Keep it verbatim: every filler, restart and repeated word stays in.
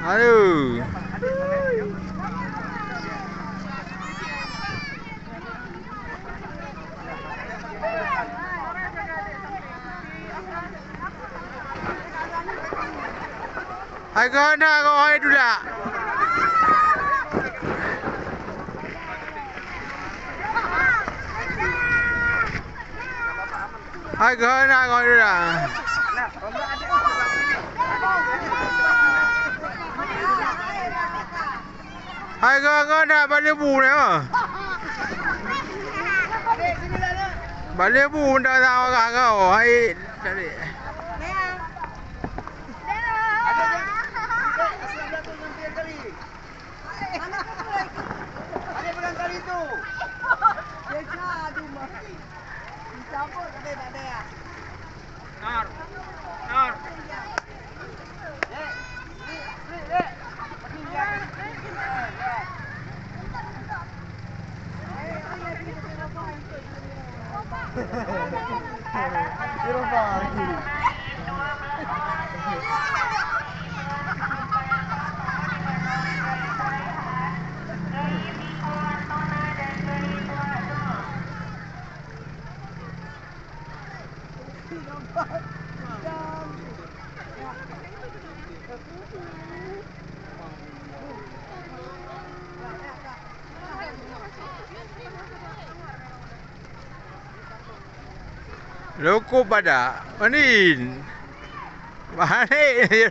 Aduh. Hai keuhana kau hai tulak. Hai keuhana kau hai tulak. Hai keuhana bak leubue nyoe. Bak leubue ndak na orang kau hai tadi. Ada barangkali tu. Dia cadu mah. Dicabut tapi tak ada ya. Nar. Nar. Dek, dek, dek, dek. Pening ya. Loko pada manin. Balik.